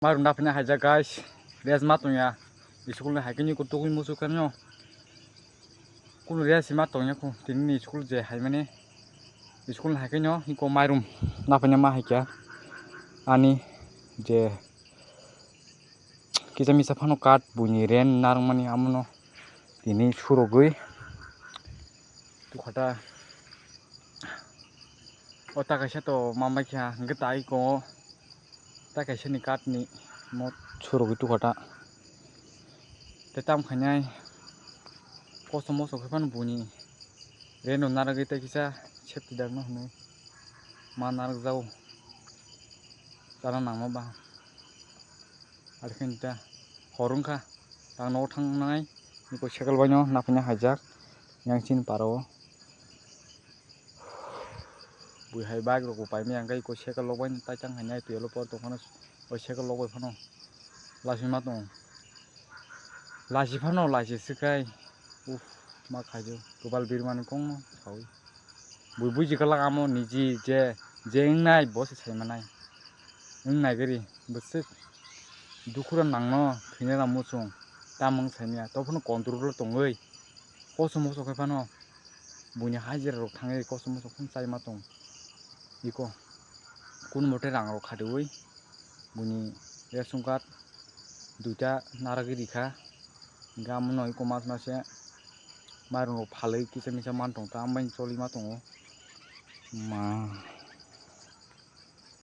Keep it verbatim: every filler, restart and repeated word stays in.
Mairum naphina haijak guys, rest ma tongya. School ni haikhe ni kutugwi muchuk khe no. Kunu rest ma tongya khu, tini ni school je haimani. School ni haikhe no hiko mairum naphina ma haikya. Ani je kisa misa phano kat buini ren narwkmani amono tini surogwi tukhata. O ta kaisa to ma mai kha, hwnkhe tai ko ta kaisa ni kat ni mo surogwi tukhata. Te tam khainai kosom mosom khe phano buini reno narwgwi tei kisa safety dakno hwnwi ma narwkjago. Chana nangma ba. Arkhani ta hor wngkha, tang nogo thangnai, niko cycle baino naphina haijak, yang chini para o. Bui hai bike rok bo paimaya, hwnkhe iko cycle rok baino tai tang hainai, twi olo por tongkhano, o cycle rok bai phano lachima tongo. Lachi phano lachi swkai, uff, ma khaijak, kwbal birmani kongno saui. Bui buji kwlak amo niji je, je wngnai bo se saimanai. Wng naigari, bwswk dukhura nangno thwina muchung, tamung saimaya, tophano control o tongwi, kosom mosom khe phano buini hajira rok thangwi kosom mosom phano chaima tong. Iko, kun mote rang rok khadiwi, buini ration card duita narwgwi rikha, hwnkhe amono iko mas mase mairum rok phalwi kisa misa man tong ta, ambai choli ma tongo. Ma.